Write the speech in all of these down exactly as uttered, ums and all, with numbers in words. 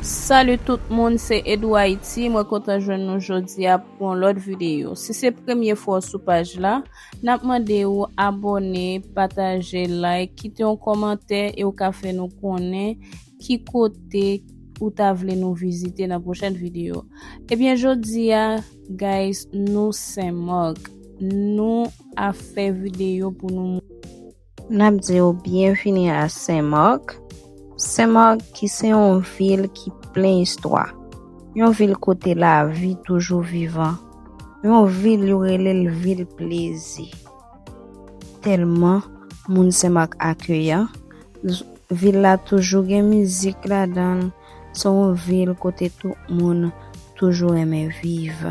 Salut tout moun, se Edou Haïti. Mwen kontan jwenn nou jodi a pou yon lòt videyo. Si se premye fwa w sou paj la, n ap mande w abòne, pataje, like, kite yon kòmantè e w ka fè nou konnen ki kote ou ta vle nou vizite nan pwochèn videyo. Ebyen, jodi a, guys, nou Sen Mak. Nou ap fè videyo pou nou. N ap di w byenvini a Sen Mak. Sen Mak ki se yon vil ki plen istwa. Yon vil kote lavi toujou vivan. Yon vil yo rele l vil plezi. Tèlman moun Sen Mak akeyan, vil la toujou gen mizik ladan l. Se yon vil kote tout moun toujou renmen viv.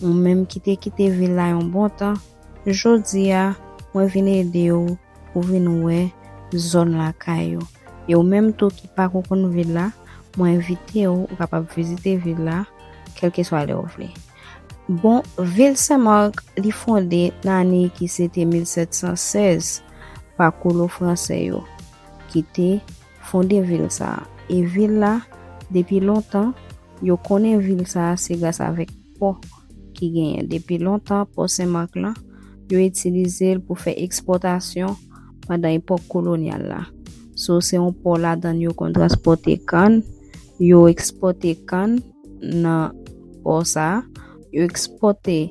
Ou menm ki te kite vil la yon bon tan, jodi a, mwen vin ede w pou vin wè zòn lakay yo. E ou menm tou ki pako konn vil la, mwen envite w, ou kapab vizite vil la, kèlkeswa lè w vle. Bon, vil Sen Mak, li fonde nan ane ki se te mil sèt san sèz pa kolo fransè yo, ki te fonde vil sa a. E vil la, depi lontan, yo konnen vil sa a se gras avèk pò ki genyen. Depi lontan, pò Sen Mak lan, yo itilize l pou fè ekspòtasyon pandan epòk kolonyal la. So, se yon pò ladan l yo konn transpòte kann, yo ekspòte kann nan pò sa a, yo ekspòte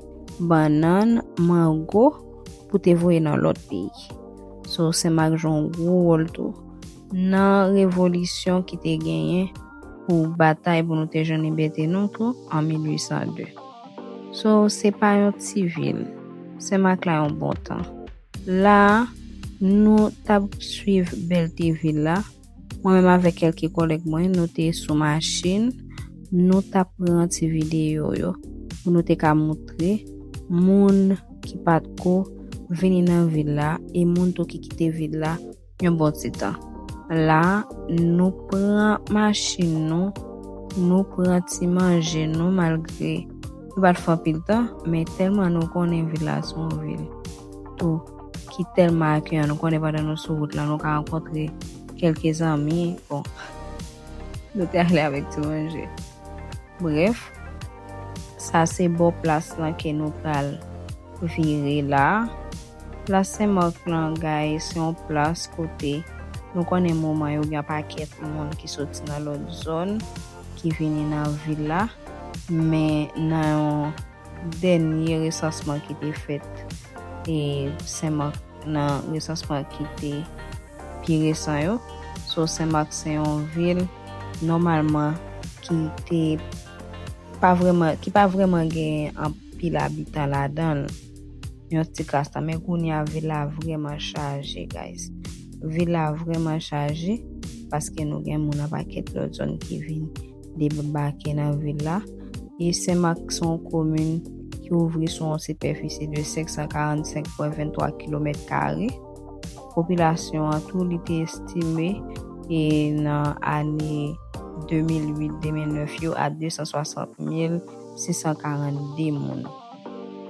bannann, mango pou te voye nan lòt peyi. So, Sen Mak jwe yon gwo wòl tou nan revolisyon ki te genyen pou batay pou nou te jwenn libète nou tou an mil uit san de. So, se pa yon ti vil. Sen Mak la yon bon tan. La, nou t ap swiv bèlte vil la. Mwen menm avèk kèlke kòlèg mwen, nou te sou machin. Nou t ap pran ti videyo yo pou nou te ka montre moun ki pa t ko vini nan vil la e moun tou ki kite vil la yon bon ti tan. La, nou pran machin nou, nou pran ti manje nou, malgre nou pa t fè anpil tan, men tèlman nou konnen vil la se yon vil tou ki tèlman akeyan, nou konnen pandan nou sou wout la, nou ka rankontre kèlke zanmi. Bon, nou te ale avèk ti manje. Brèf, sa se bò plas lan ke nou pral vire la. Plas Sen Mak lan, guys, se yon plas kote nou konnen moman yo gen yon pakèt moun ki soti nan lòt zòn, ki vini nan vil la, men nan yon dènye resansman ki te fèt, e Sen Mak, nan resansman ki te pi resan yo. So, Sen Mak se yon vil nòmalman ki te pa vrèman, ki pa vrèman gen anpil abitan ladan l. Yon ti kras tan, men kounye a vil la vrèman chaje, guys. Vil la vrèman chaje paske nou gen moun an pakèt lòt zòn ki vin debake nan vil la. E Sen Mak se yon komin ki ouvri sou yon sipèfisi de senk san karannsenk pwen venntwa kilomèt kare. Popilasyon an tou, li te estime, e nan ane de mil uit, de mil nèf yo a de san swasant mil sis san karannde moun.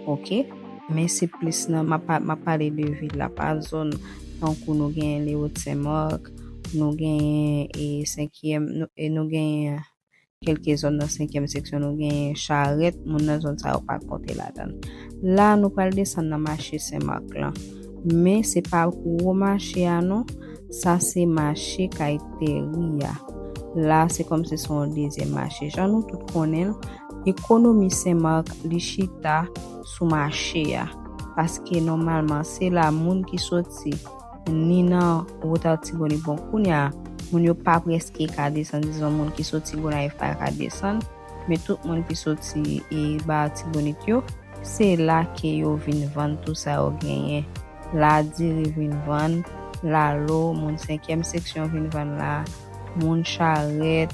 Oke? Men se plis nan, m ap pa-, m ap pale de vil la pa zòn, tankou nou genyen Lewot Sen Mak, nou genyen, e, senkyèm, nou, e nou genyen kèlke zòn nan senkyèm seksyon, nou genyen Charèt, moun nan zòn sa yo pa konte ladan l. La, nou pral desann nan mache Sen Mak lan. Men se pa gwo mache a non, sa se mache kay tèri a. La, se kòmsi se yon dezyèm mache. Jan nou tout konnen l, ekonomi Sen Mak, li chita sou mache a. Paske nòmalman, se la moun ki soti ni nan wout Atibonit. Bon, kounye a, moun yo pa prèske ka desann, dizon moun ki soti Gonayiv pa ka desann, men tout moun ki soti, e, ba Atibonit yo, se la ke yo vin vann tou sa yo genyen. La diri vin vann, lalo, moun senkyèm seksyon vin vann la, moun Charèt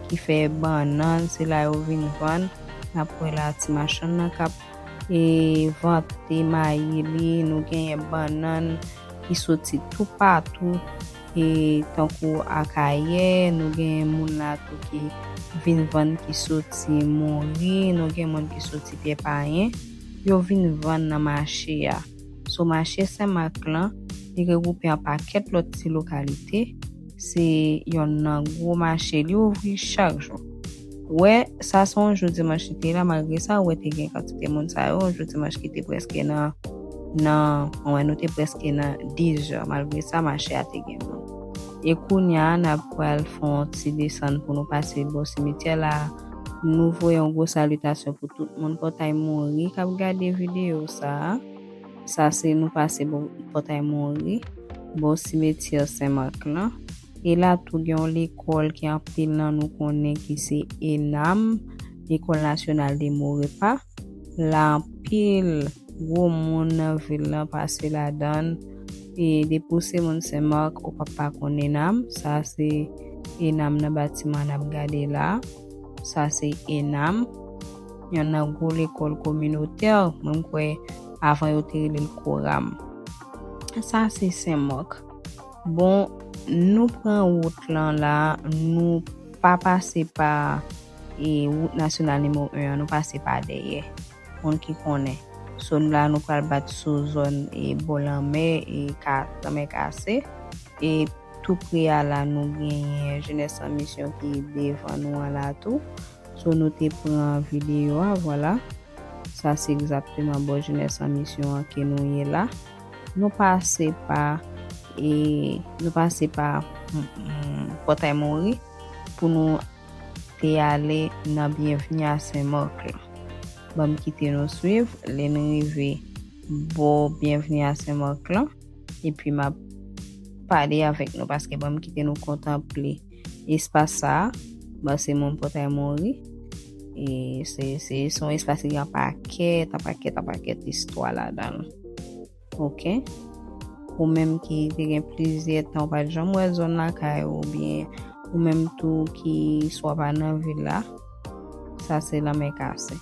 ki fè bannann, se la yo vin vann. N ap wè la ti machann nan k ap e vante mayi li, nou genyen bannann ki soti toupatou, e tankou Akayè, nou genyen moun la tou ki vin vann ki soti Mori, nou gen moun ki soti Pyè Payen, yo vin vann nan mache a. So mache Sen Mak lan, li regwoupe yon pakèt lòt ti lokalite, se yonn nan gwo mache li ouvri chak jou. Ou wè, sa se yon jou dimanch li te la, malgre sa, ou wè te gen kantite moun sa yo, yon jou dimanch ki te prèske nan, nan, ou wè nou te prèske nan diz zè, malgre sa, mache a te gen moun. E kounye a, n ap pral fè yon ti desann pou nou pase bò simityè la. Nou voye yon gwo salitasyon pou tout moun Pòtay Mori k ap gade videyo sa a. Sa se nou pase bò Pòtay Mori, bò simityè Sen Mak lan. E la tou gen yon lekòl ke anpil nan nou konnen ki se ENAM, École Nationale de Maurepas. La anpil gwo moun nan vil lan pase ladan l. E depi w se moun Sen Mak, ou p ap pa konn ENAM. Sa se ENAM nan batiman n ap gade la. Sa se ENAM, yonn nan gwo lekòl kominotè, mwen m kwè avan yo te rele l Koram. Sa se Sen Mak. Bon, nou pran wout lan la, nou pa pase pa, e, wout nasyonal nimewo en an, nou pase pa dèyè. Moun ki konnen. So, la, nou pral bat sou zòn, e, bò lanmè, e, ka, lanmè kase. E tou pre a la, nou genyen Jenès an Misyon ki devan nou an la tou. So, nou te pran videyo a, vwala. Sa se egzakteman bò Jenès an Misyon an ke nou ye la. Nou pase pa, e, nou pase pa, mm, mm, Pòtay Mori pou nou te ale nan Byenvni a Sen Mak lan. Ban m kite nou swiv, lè n rive bò Byenvni a Sen Mak lan, epi m ap pale avèk nou, paske ban m kite nou kontanple espas sa a. Bon, se moun Pòtay Mori. E se, se, se yon espas ki gen pakèt, pakèt, pakèt istwa ladan l. Oke? Ou menm ki te gen plizyè tan ou pa t janm wè zòn lakay ou, oubyen ou menm tou ki swa pa nan vil la, sa se Lanmè Kase.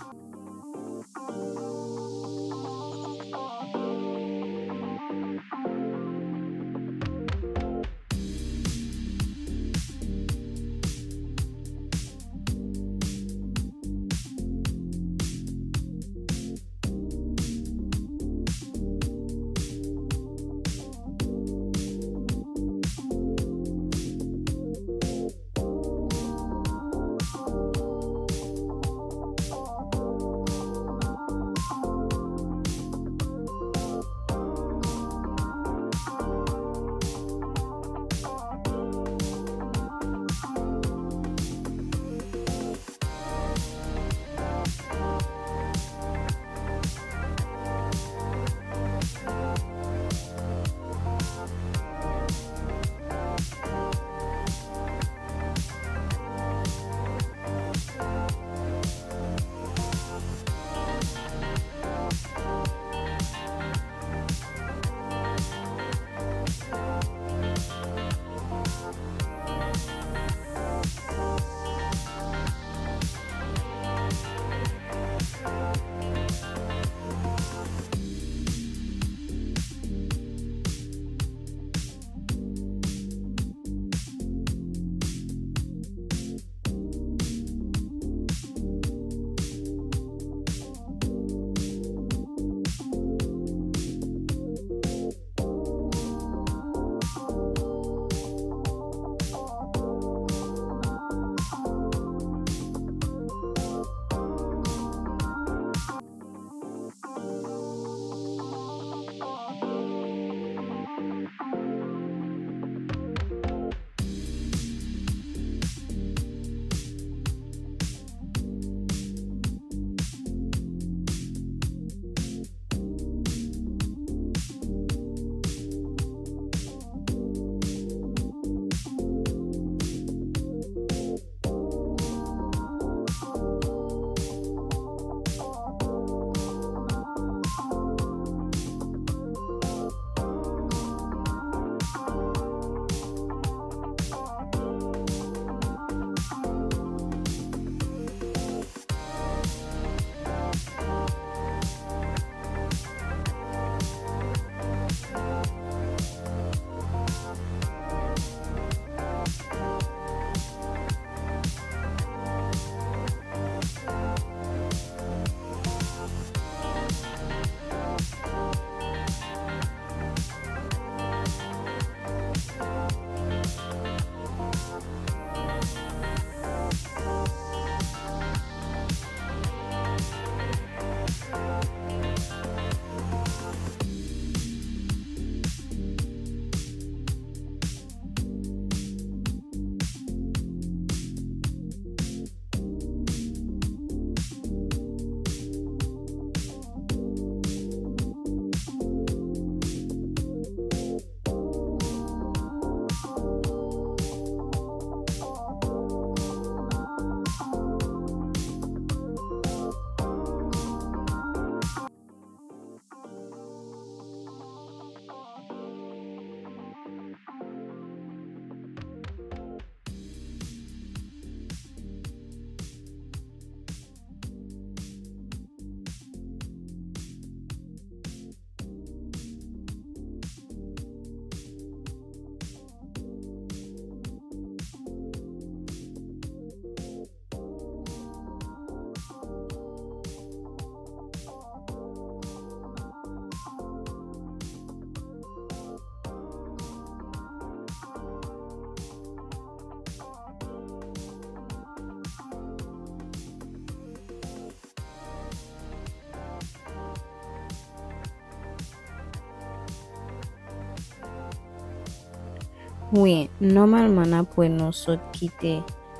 Wi, nòmalman n ap wè nou sot kite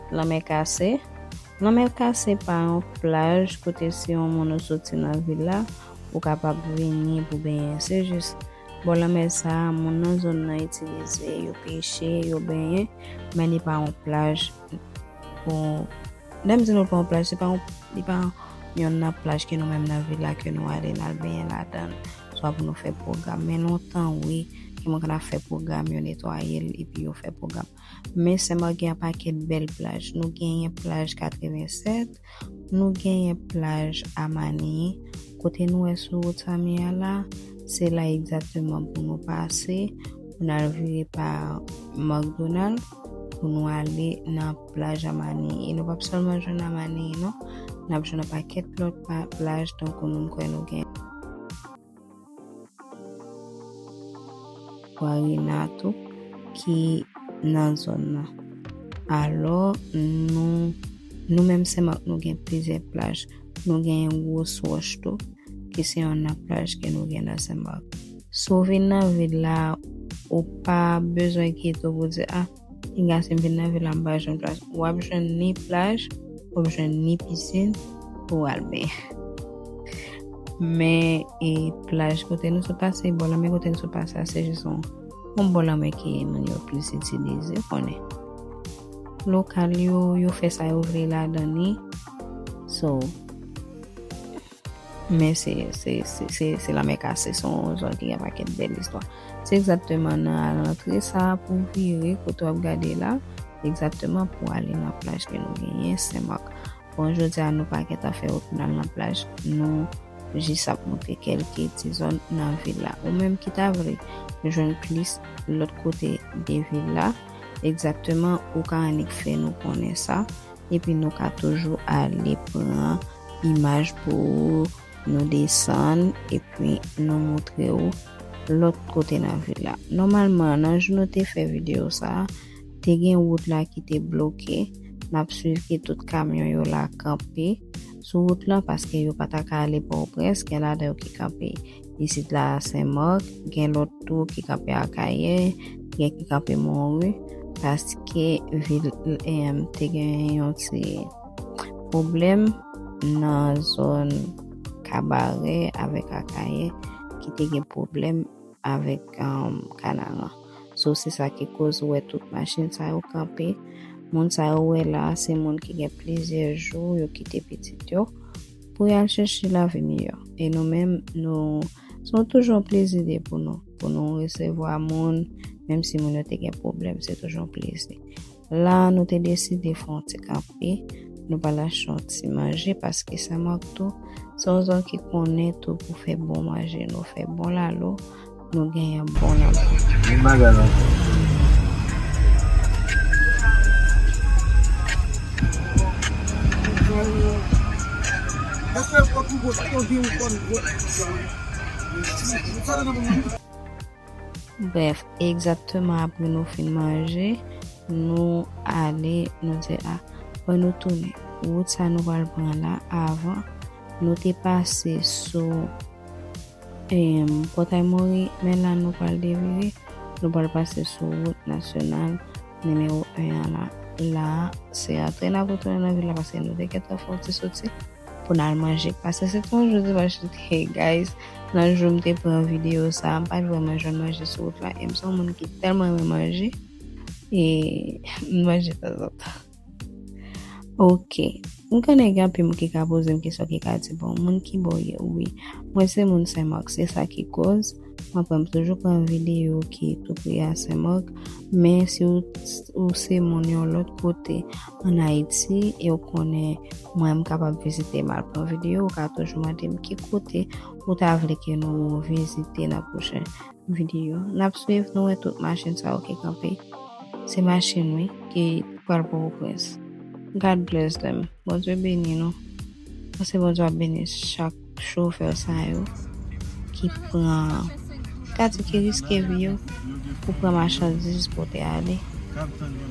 Lanmè Kase. Lanmè Kase pa yon plaj kote si yon moun ou soti nan vil la, ou kapab vini pou benyen. Se jis bò lanmè sa a, moun nan zòn nan itilize, yo peche, yo benyen, men li pa yon plaj pou, lè m di nou pa yon plaj, se pa yon, li pa yon nan plaj ke nou menm nan vil la ke nou ale n al benyen ladan l, swa pou nou fè pwogram. Men lontan wi, gen moun k ap fè pwogram, yo netwaye l epi yo fè pwogram. Men Senmak gen yon pakèt bèl plaj. Nou genyen plaj katrevennsèt, nou genyen plaj Amani. Kote nou wè sou wout sa m ye a la, se la egzakteman pou nou pase, pou n al vire pa McDonald, pou nou ale nan plaj Amani. E nou p ap sèlman jwenn Amani non, n ap jwenn yon pakèt lòt pa-, plaj, tankou nou, m kwè nou gen Warina tou ki nan zòn nan. Alò, nou, nou menm Senmak, nou gen plizyè plaj. Nou gen Gwo Wòch tou, ki se yon nan plaj ke nou gen nan Senmak. Si w vin nan vil la, ou pa bezwen enkyete w pou di, a, pinga si m vin nan vil la, m pa jwenn plaj. W ap jwenn ni plaj, w ap jwenn ni pisin pou w al benyen. Men, e, plaj kote nou sot pase, bò lanmè kote nou sot pase a, se jis yon, yon bò lanmè ke moun yo plis itilize, w konnen. Lokal yo, yo fè sa yo vle ladan li. So, men se, se, se, se, se Lanmè Kase, se yon zòn ki gen pakèt bèl istwa. Se egzakteman nan alantre sa a pou w vire, kote w ap gade la, egzakteman pou w ale nan plaj ke nou genyen, Senmak. Bon, jodi a, nou pa gentan fè wout pou n al nan plaj. Nou jis ap montre kèlke ti zòn nan vil la. Ou menm ki ta vle jwenn plis lòt kote de vil la, egzakteman, ou ka annik fè nou konnen sa. Epi nou ka toujou ale pran imaj pou ou, nou desann, epi nou montre w lòt kote nan vil la. Nòmalman, nan jou nou te fè videyo sa a, te gen wout la ki te bloke. N ap swiv ke tout kamyon yo la kanpe sou wout lan, paske yo pa ta ka ale Pòtoprens. Gen ladan yo ki kanpe isit la, Senmak, gen lòt tou ki kanpe Akayè, gen ki kanpe Monri, paske vil, em, te gen yon ti pwoblèm nan zòn Kabarè avèk Akayè ki te gen pwoblèm avèk, um, Kanaran. So, se sa ki koz ou wè tout machin sa yo kanpe. Moun sa yo wè la, se moun ki gen plizyè jou yo kite pitit yo pou y al chèche lavi miyò. E nou menm, nou, se toujou yon plezi de pou nou, pou nou resevwa moun, menm si moun yo te gen pwoblèm, se toujou yon plezi. La, nou te deside fè yon ti kanpe. Nou pral achte yon ti manje paske Senmak tou, se yon zòn ki konnen tou pou fè bon manje. Nou fè bon lalo, nou genyen bon lalo. Menm bagay la. Brèf, egzakteman apre nou fin manje, nou ale, nou di, a, bon, nou tounen. Wout sa nou pral pran la, avan, nou te pase sou, em, Pòtay Mori, men la nou pral devire, nou pral pase sou wout nasyonal nimewo en an la. La, se antre n ap retounen nan vil la paske nou te gentan fè yon ti soti pou n al manje. Paske se te yon jou dimanch li te ye, guys. Nan jou m te pran videyo sa, m pa t vrèman jwenn manje sou wout la. E m se yon moun ki tèlman renmen manje. E m manje tanzantan. Ok. M konnen gen anpil moun ki ka poze m kesyon, ki ka di, bon, moun ki bò w ye? Wi. Mwen se moun Senmak, se sa ki koz mwen pran, m toujou pran videyo ki tou pre a Senmak. Men si w, ou se moun yon lòt kote ann Ayiti e w konnen mwen m kapab vizite, m al pran videyo, ou ka toujou mande m ki kote ou ta vle ke nou vizite nan pwochen videyo. N ap swiv, nou wè tout machin sa yo ki kanpe. Se machin, wi, ki pral Pòtoprens. God bless them. Bondye beni nou. Paske Bondye ap beni chak chofè sa yo ki pran, ka di ki riske vi yo pou pran machandiz pote ale.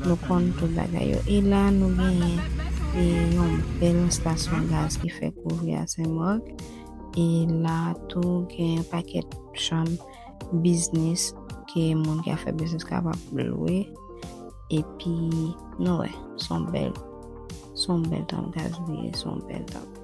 Nou konn tout bagay yo. E la, nou genyen, e, yon bèl estasyon gaz ki fèk ouvri a Senmak. E la tou, gen yon pakèt chanm biznis ki e moun ki ap fè biznis kapab lwe. Epi, nou wè, se yon bèl, se yon bèl tanp gaz li ye, se yon bèl tanp.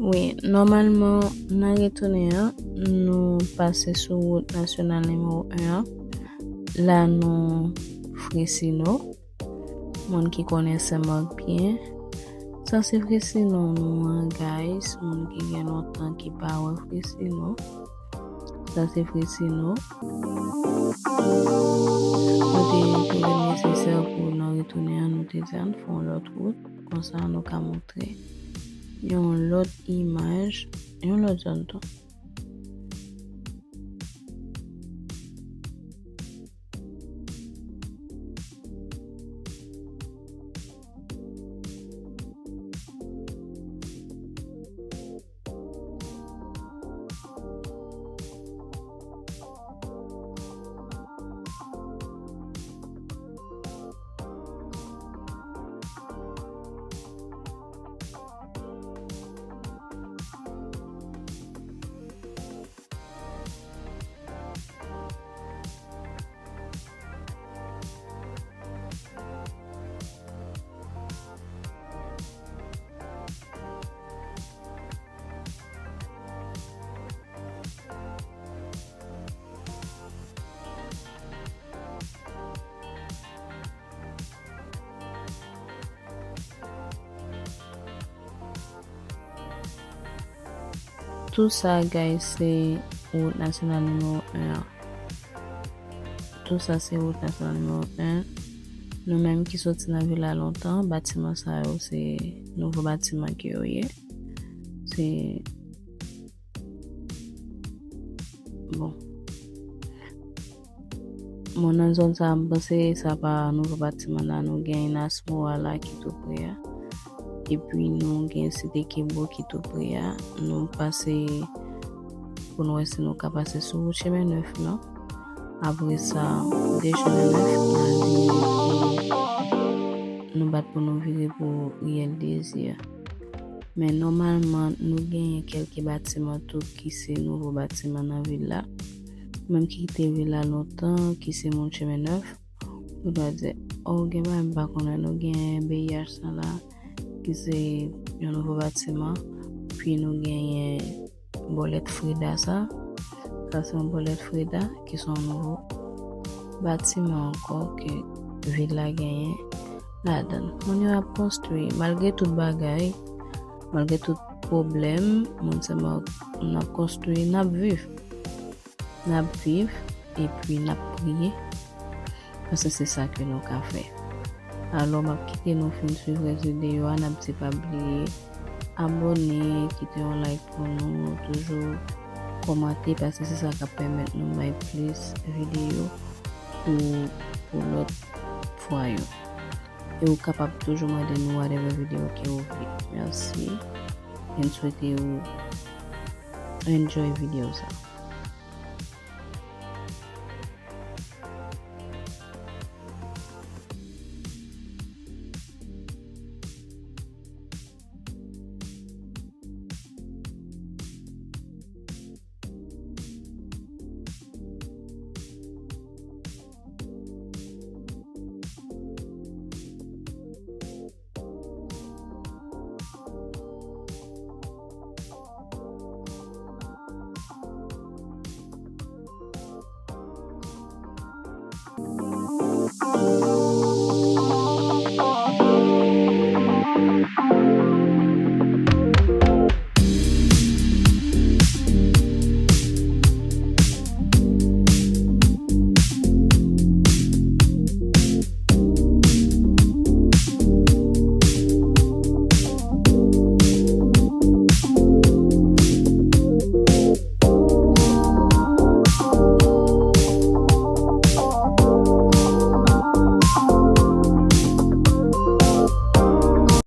Wi, nòmalman, nan retounen an, nou pase sou wout nasyonal nimewo en an. La, nou Fresino. Moun ki konnen Senmak byen. Sa se Fresino nou an, guys. Moun ki gen lontan ki pa wè Fresino. Sa se Fresino. Nou te twouve l nesesè pou nou retounen an, nou te di ann fè yon lòt wout. Konsa nou ka montre yon lòt imaj, yon lòt zòn tou. Tou sa, guys, se wout nasyonal nimewo en an. Tou sa se wout nasyonal nimewo en. Nou menm ki soti nan vil la lontan, batiman sa yo se nouvo batiman ke yo ye. Se, bon. Bon, nan zòn sa, m panse sa pa nouvo batiman la, nou gen Nasmoa la ki tou pre a. Epi nou gen Site Kebo ki tou pre a. Nou pase pou nou wè si nou ka pase sou wout Chemen Nèf lan. Apre sa, de Chemen Nèf, nou al vire pou, nou bat pou nou vire pou Riyèl Dezi a. Men nòmalman, nou genyen kèlke batiman tou ki se nouvo batiman nan vil la. Mwen ki kite vil la lontan, ki se moun Chemin Neuf, nou ta di, oh, gen bagay m pa konnen, nou gen B I H sa la, ki se yon nouvo batiman, pi nou genyen bòlèt Freda sa, sa se yon bòlèt Freda, ki se yon nouvo batiman ankò ke vil la genyen ladan l. Moun yo ap konstwi, malgre tout bagay, malgre tout pwoblèm, moun sa m ap, n ap konstwi, n ap viv. N ap viv, epi n ap priye, paske se sa ke nou ka fè. Alò, m ap kite nou fin swiv rès videyo a, n ap di pa bliye abòne, kite yon like pou nou, toujou kòmante, paske se sa k ap pèmèt nou bay plis videyo pou, pou lòt fwa yo. E ou kapab toujou mande nou whatever videyo ke ou vle. Mèsi. E m swete ou enjoy videyo sa.